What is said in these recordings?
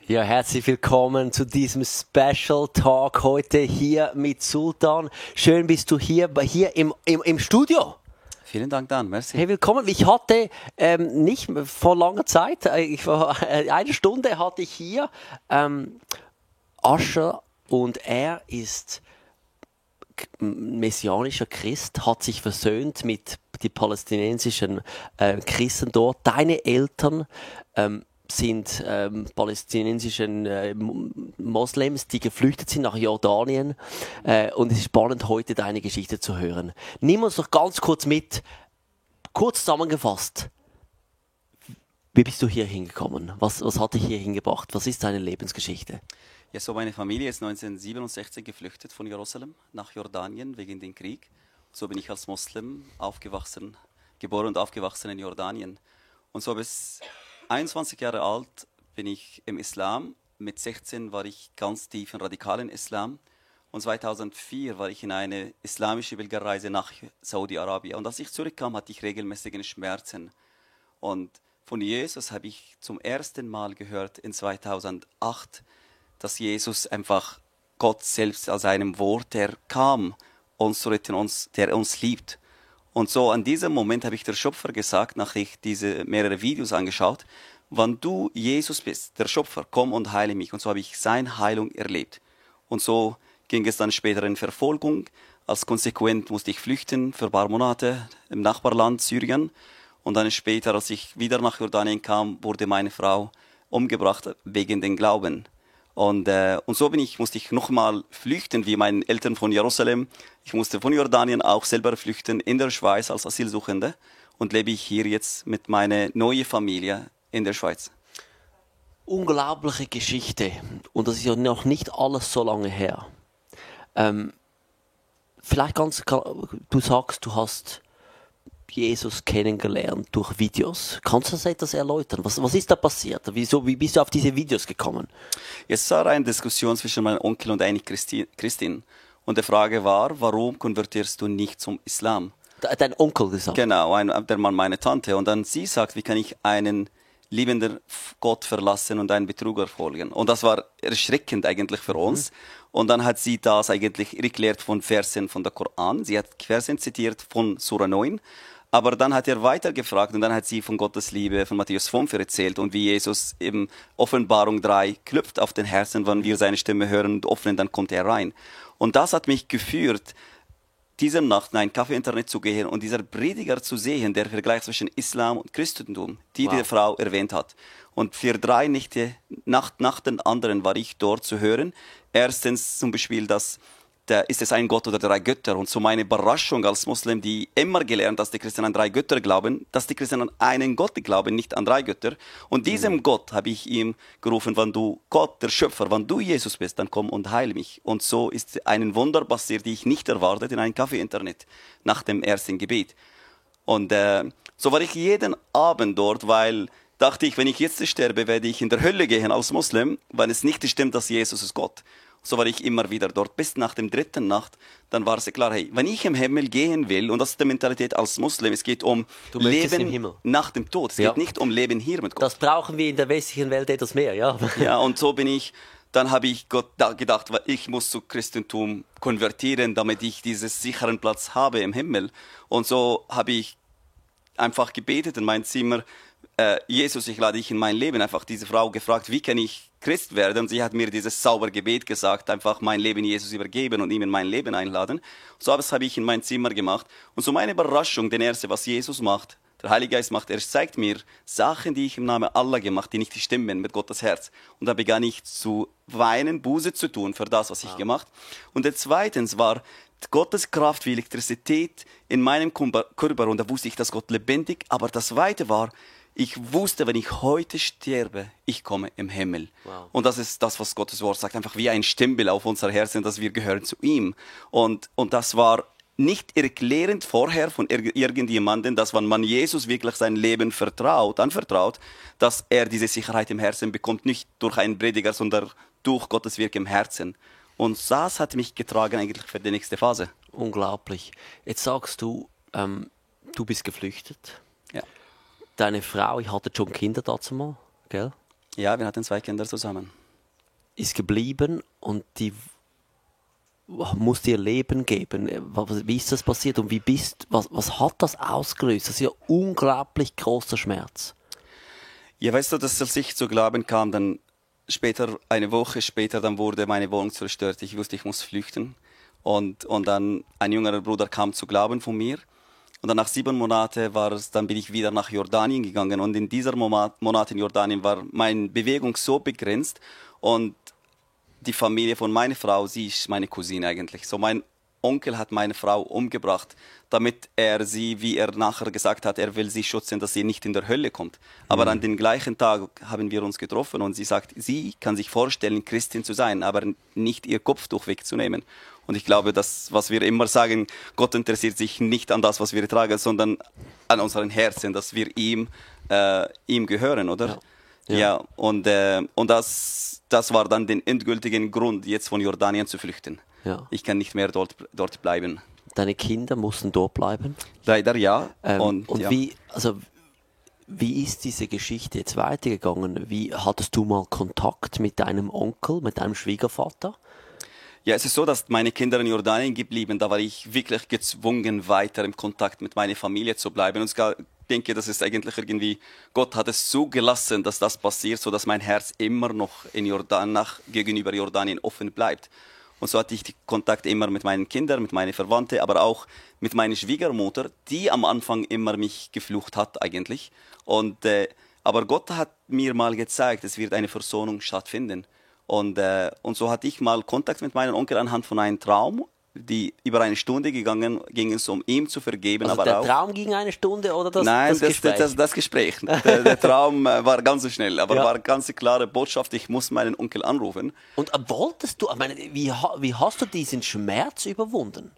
Ja, herzlich willkommen zu diesem Special Talk heute hier mit Sultan. Schön bist du hier im Studio. Vielen Dank, Dan. Merci. Hey, willkommen. Ich hatte nicht vor langer Zeit, vor einer Stunde hatte ich hier Ascher und er ist messianischer Christ, hat sich versöhnt mit den palästinensischen Christen dort. Deine Eltern sind palästinensischen Moslems, die geflüchtet sind nach Jordanien. Und es ist spannend, heute deine Geschichte zu hören. Nimm uns doch ganz kurz mit, kurz zusammengefasst. Wie bist du hier hingekommen? Was hat dich hier hingebracht? Was ist deine Lebensgeschichte? Ja, so meine Familie ist 1967 geflüchtet von Jerusalem nach Jordanien wegen dem Krieg. So bin ich als Moslem aufgewachsen, geboren und aufgewachsen in Jordanien. Und so bis 21 Jahre alt bin ich im Islam. Mit 16 war ich ganz tief im radikalen Islam. Und 2004 war ich in eine islamische Pilgerreise nach Saudi-Arabien. Und als ich zurückkam, hatte ich regelmäßige Schmerzen. Und von Jesus habe ich zum ersten Mal gehört in 2008, dass Jesus einfach Gott selbst als einem Wort, der kam, uns zu retten, der uns liebt. Und so an diesem Moment habe ich der Schöpfer gesagt, nachdem ich diese mehrere Videos angeschaut, wenn du Jesus bist, der Schöpfer, komm und heile mich. Und so habe ich seine Heilung erlebt. Und so ging es dann später in Verfolgung. Als Konsequenz musste ich flüchten für ein paar Monate im Nachbarland Syrien. Und dann später, als ich wieder nach Jordanien kam, wurde meine Frau umgebracht wegen dem Glauben. Und so musste ich nochmal flüchten, wie meine Eltern von Jerusalem. Ich musste von Jordanien auch selber flüchten in der Schweiz als Asylsuchende und lebe ich hier jetzt mit meiner neuen Familie in der Schweiz. Unglaubliche Geschichte. Und das ist ja noch nicht alles so lange her. Vielleicht du sagst, du hast Jesus kennengelernt durch Videos. Kannst du das etwas erläutern? Was ist da passiert? Wie bist du auf diese Videos gekommen? Es war eine Diskussion zwischen meinem Onkel und einer Christin. Und die Frage war, warum konvertierst du nicht zum Islam? Dein Onkel gesagt? Genau, der Mann meine Tante. Und dann sie sagt, wie kann ich einen liebenden Gott verlassen und einen Betrüger folgen? Und das war erschreckend eigentlich für uns. Und dann hat sie das eigentlich erklärt von Versen von der Koran. Sie hat Versen zitiert von Surah 9. Aber dann hat er weiter gefragt und dann hat sie von Gottes Liebe, von Matthäus 5 erzählt und wie Jesus in Offenbarung 3 klopft auf den Herzen, wenn wir seine Stimme hören und öffnen, dann kommt er rein. Und das hat mich geführt, diese Nacht in ein Café-Internet zu gehen und dieser Prediger zu sehen, der Vergleich zwischen Islam und Christentum, die Frau erwähnt hat. Und für 3 Nächte, Nacht nach den anderen, war ich dort zu hören. Erstens zum Beispiel, ist es ein Gott oder 3 Götter? Und so meine Überraschung als Muslim, die immer gelernt, dass die Christen an 3 Götter glauben, dass die Christen an einen Gott glauben, nicht an 3 Götter. Und diesem Gott habe ich ihm gerufen, wenn du Gott, der Schöpfer, wenn du Jesus bist, dann komm und heile mich. Und so ist ein Wunder passiert, die ich nicht erwartet, in einem Café-Internet, nach dem ersten Gebet. Und so war ich jeden Abend dort, weil dachte ich, wenn ich jetzt sterbe, werde ich in der Hölle gehen als Muslim, weil es nicht stimmt, dass Jesus ist Gott. So war ich immer wieder dort. Bis nach dem 3. Nacht, dann war es klar, hey, wenn ich im Himmel gehen will, und das ist die Mentalität als Muslim, es geht um Leben nach dem Tod. Es geht nicht um Leben hier mit Gott. Das brauchen wir in der westlichen Welt etwas mehr, ja. Ja, und so dann habe ich gedacht, ich muss zu Christentum konvertieren, damit ich diesen sicheren Platz habe im Himmel. Und so habe ich einfach gebetet in mein Zimmer, Jesus, ich lade dich in mein Leben. Einfach diese Frau gefragt, wie kann ich Christ werden? Und sie hat mir dieses saubere Gebet gesagt, einfach mein Leben Jesus übergeben und ihm in mein Leben einladen. So das habe ich in mein Zimmer gemacht. Und so meine Überraschung, das Erste, was Jesus macht, der Heilige Geist macht, er zeigt mir Sachen, die ich im Namen Allah gemacht, die nicht stimmen mit Gottes Herz. Und da begann ich zu weinen, Buße zu tun für das, was ich gemacht. Und zweitens war Gottes Kraft wie Elektrizität in meinem Körper. Und da wusste ich, dass Gott lebendig, aber das Zweite war, ich wusste, wenn ich heute sterbe, ich komme im Himmel. Wow. Und das ist das, was Gottes Wort sagt, einfach wie ein Stimmbild auf unser Herzen, dass wir gehören zu ihm. Und das war nicht erklärend vorher von irgendjemandem, dass wenn man Jesus wirklich sein Leben anvertraut, dass er diese Sicherheit im Herzen bekommt, nicht durch einen Prediger, sondern durch Gottes Wirken im Herzen. Und das hat mich getragen eigentlich für die nächste Phase. Unglaublich. Jetzt sagst du, du bist geflüchtet. Ja. Deine Frau, ich hatte schon Kinder dazu mal, gell? Ja, wir hatten 2 Kinder zusammen. ist geblieben und die muss dir Leben geben. Wie ist das passiert und was hat das ausgelöst? Das ist ja unglaublich großer Schmerz. Ja, weißt du, dass als ich zu Glauben kam, dann später, eine Woche später, dann wurde meine Wohnung zerstört. Ich wusste, ich muss flüchten. Und dann ein jüngerer Bruder kam zu Glauben von mir. Und dann nach 7 Monaten dann bin ich wieder nach Jordanien gegangen. Und in dieser Monat in Jordanien war meine Bewegung so begrenzt. Und die Familie von meiner Frau, sie ist meine Cousine eigentlich. So mein Onkel hat meine Frau umgebracht, damit er sie, wie er nachher gesagt hat, er will sie schützen, dass sie nicht in der Hölle kommt. Aber an den gleichen Tag haben wir uns getroffen und sie sagt, sie kann sich vorstellen, Christin zu sein, aber nicht ihr Kopftuch wegzunehmen. Und ich glaube, das, was wir immer sagen, Gott interessiert sich nicht an das, was wir tragen, sondern an unseren Herzen, dass wir ihm gehören, oder? Ja, und das war dann der endgültige Grund, jetzt von Jordanien zu flüchten. Ja. Ich kann nicht mehr dort bleiben. Deine Kinder mussten dort bleiben? Leider ja. Und ja. wie ist diese Geschichte jetzt weitergegangen? Wie hattest du mal Kontakt mit deinem Onkel, mit deinem Schwiegervater? Ja, es ist so, dass meine Kinder in Jordanien geblieben. Da war ich wirklich gezwungen, weiter im Kontakt mit meiner Familie zu bleiben. Und ich denke, das ist eigentlich irgendwie, Gott hat es so gelassen, dass das passiert, so dass mein Herz immer noch gegenüber Jordanien offen bleibt. Und so hatte ich Kontakt immer mit meinen Kindern, mit meinen Verwandten, aber auch mit meiner Schwiegermutter, die am Anfang immer mich geflucht hat eigentlich. Aber Gott hat mir mal gezeigt, es wird eine Versöhnung stattfinden. Und so hatte ich mal Kontakt mit meinem Onkel anhand von einem Traum, die über eine Stunde ging es, um ihm zu vergeben. Also aber der auch, Traum ging eine Stunde oder das Gespräch? Nein, das Gespräch. Der Traum war ganz schnell, aber war ganz klare Botschaft, ich muss meinen Onkel anrufen. Und wolltest du, ich meine, wie hast du diesen Schmerz überwunden?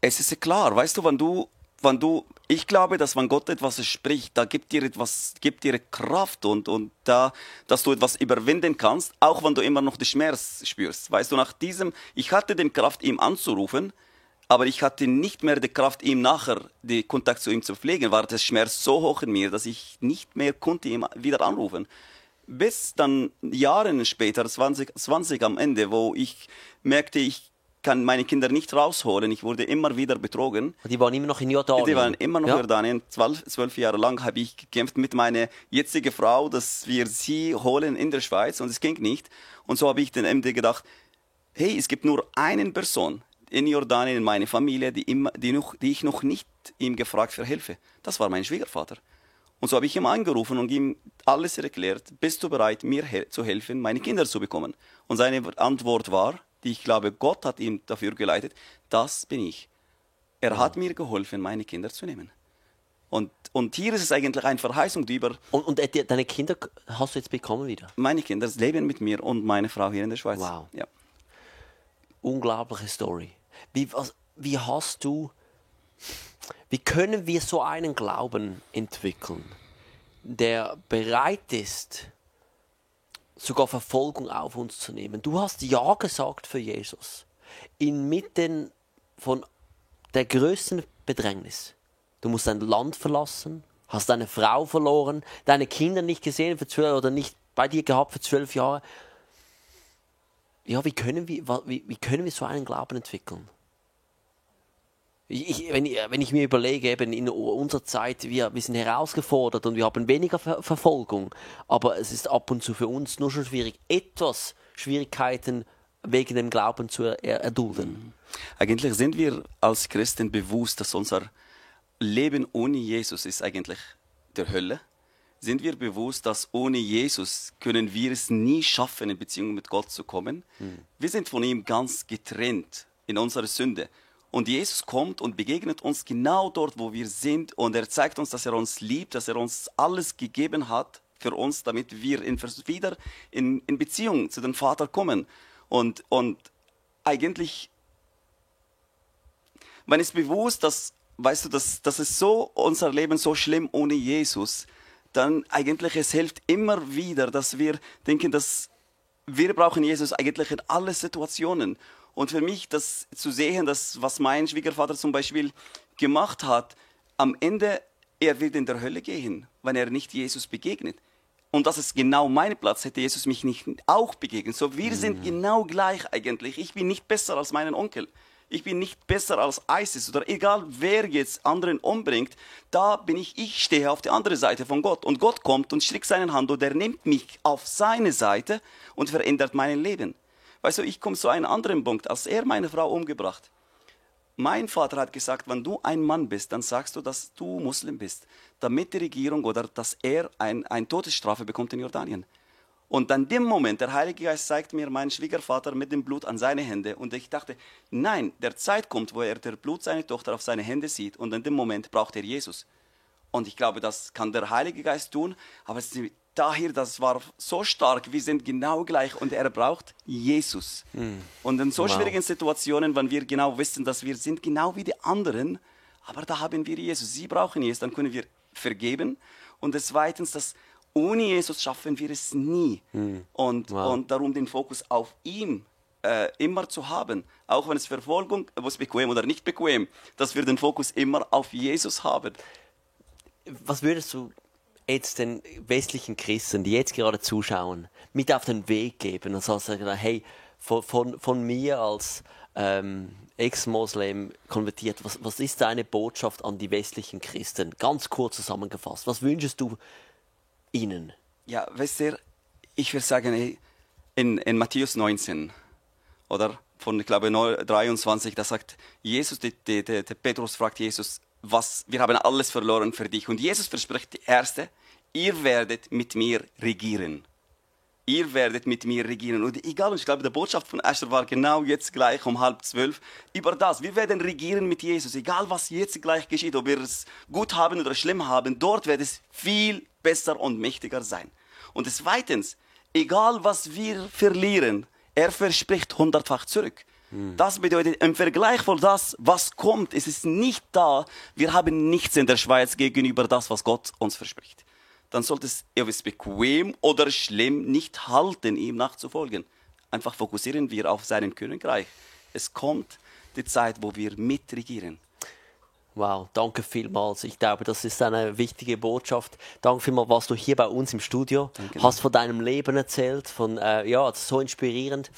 Es ist klar, weißt du, ich glaube, dass wenn Gott etwas spricht, da gibt dir Kraft und dass du etwas überwinden kannst, auch wenn du immer noch den Schmerz spürst. Weißt du, ich hatte die Kraft, ihm anzurufen, aber ich hatte nicht mehr die Kraft, ihm nachher den Kontakt zu ihm zu pflegen, war der Schmerz so hoch in mir, dass ich nicht mehr konnte ihm wieder anrufen. Bis dann Jahre später, 20 am Ende, wo ich merkte, ich kann meine Kinder nicht rausholen. Ich wurde immer wieder betrogen. Die waren immer noch in Jordanien? Die waren immer noch in Jordanien. 12 Jahre lang habe ich gekämpft mit meiner jetzigen Frau, dass wir sie holen in der Schweiz und es ging nicht. Und so habe ich dann am Ende gedacht, hey, es gibt nur eine Person in Jordanien, in meiner Familie, die ich noch nicht ihm gefragt für Hilfe. Das war mein Schwiegervater. Und so habe ich ihm angerufen und ihm alles erklärt, bist du bereit, mir zu helfen, meine Kinder zu bekommen? Und seine Antwort war, die ich glaube, Gott hat ihn dafür geleitet, das bin ich. Er hat mir geholfen, meine Kinder zu nehmen. Und hier ist es eigentlich eine Verheißung, die über... Und deine Kinder hast du jetzt bekommen wieder? Meine Kinder leben mit mir und meine Frau hier in der Schweiz. Wow. Ja. Unglaubliche Story. Wie können wir so einen Glauben entwickeln, der bereit ist, sogar Verfolgung auf uns zu nehmen? Du hast Ja gesagt für Jesus. Inmitten von der größten Bedrängnis. Du musst dein Land verlassen, hast deine Frau verloren, deine Kinder nicht gesehen für 12 oder nicht bei dir gehabt für 12 Jahre. Ja, wie können wir so einen Glauben entwickeln? Wenn ich mir überlege, eben in unserer Zeit, wir sind herausgefordert und wir haben weniger Verfolgung, aber es ist ab und zu für uns nur schon schwierig, etwas Schwierigkeiten wegen dem Glauben zu erdulden. Eigentlich sind wir als Christen bewusst, dass unser Leben ohne Jesus ist eigentlich der Hölle. Sind wir bewusst, dass ohne Jesus können wir es nie schaffen, in Beziehung mit Gott zu kommen. Wir sind von ihm ganz getrennt in unserer Sünde. Und Jesus kommt und begegnet uns genau dort, wo wir sind. Und er zeigt uns, dass er uns liebt, dass er uns alles gegeben hat für uns, damit wir wieder in Beziehung zu dem Vater kommen. Und eigentlich, wenn es bewusst, weißt du, das ist so, unser Leben so schlimm ohne Jesus, dann eigentlich es hilft immer wieder, dass wir denken, dass wir brauchen Jesus eigentlich in allen Situationen. Und für mich das zu sehen, dass was mein Schwiegervater zum Beispiel gemacht hat, am Ende, er wird in der Hölle gehen, wenn er nicht Jesus begegnet. und das ist genau mein Platz, hätte Jesus mich nicht auch begegnet. So, wir sind genau gleich eigentlich. Ich bin nicht besser als meinen Onkel. Ich bin nicht besser als ISIS oder egal wer jetzt anderen umbringt, da bin ich stehe auf der anderen Seite von Gott. Und Gott kommt und streckt seine Hand und er nimmt mich auf seine Seite und verändert mein Leben. Weißt du, ich komme zu einem anderen Punkt, als er meine Frau umgebracht. Mein Vater hat gesagt, wenn du ein Mann bist, dann sagst du, dass du Muslim bist, damit die Regierung oder dass er eine Todesstrafe bekommt in Jordanien. Und an dem Moment, der Heilige Geist zeigt mir meinen Schwiegervater mit dem Blut an seine Hände. Und ich dachte, nein, der Zeit kommt, wo er der Blut seiner Tochter auf seine Hände sieht. Und in dem Moment braucht er Jesus. Und ich glaube, das kann der Heilige Geist tun. Aber daher, das war so stark, wir sind genau gleich. Und er braucht Jesus. Und in so schwierigen Situationen, wenn wir genau wissen, dass wir sind genau wie die anderen, aber da haben wir Jesus. Sie brauchen Jesus, dann können wir vergeben. Und zweitens, dass ohne Jesus schaffen wir es nie. Und darum den Fokus auf ihm immer zu haben. Auch wenn es Verfolgung, was bequem oder nicht bequem, dass wir den Fokus immer auf Jesus haben. Was würdest du jetzt den westlichen Christen, die jetzt gerade zuschauen, mit auf den Weg geben? Und sagen, hey, von mir als Ex-Moslem konvertiert, was ist deine Botschaft an die westlichen Christen? Ganz kurz zusammengefasst. Was wünschst du ihnen? Ja, wisst ihr, ich würde sagen, in Matthäus 19, oder von, ich glaube, 23, da sagt Jesus, der Petrus fragt Jesus, wir haben alles verloren für dich. Und Jesus verspricht die Erste, ihr werdet mit mir regieren. Ihr werdet mit mir regieren. Und egal, und ich glaube, die Botschaft von Asher war genau jetzt gleich um 11:30 über das. Wir werden regieren mit Jesus. Egal, was jetzt gleich geschieht, ob wir es gut haben oder schlimm haben, dort wird es viel besser und mächtiger sein. Und zweitens, egal, was wir verlieren, er verspricht 100-fach zurück. Das bedeutet, im Vergleich von das, was kommt, ist es nicht da. Wir haben nichts in der Schweiz gegenüber das, was Gott uns verspricht. Dann sollte es, ob es bequem oder schlimm, nicht halten, ihm nachzufolgen. Einfach fokussieren wir auf seinen Königreich. Es kommt die Zeit, wo wir mitregieren. Wow, danke vielmals. Ich glaube, das ist eine wichtige Botschaft. Danke vielmals, warst du hier bei uns im Studio, hast von deinem Leben erzählt, das ist so inspirierend.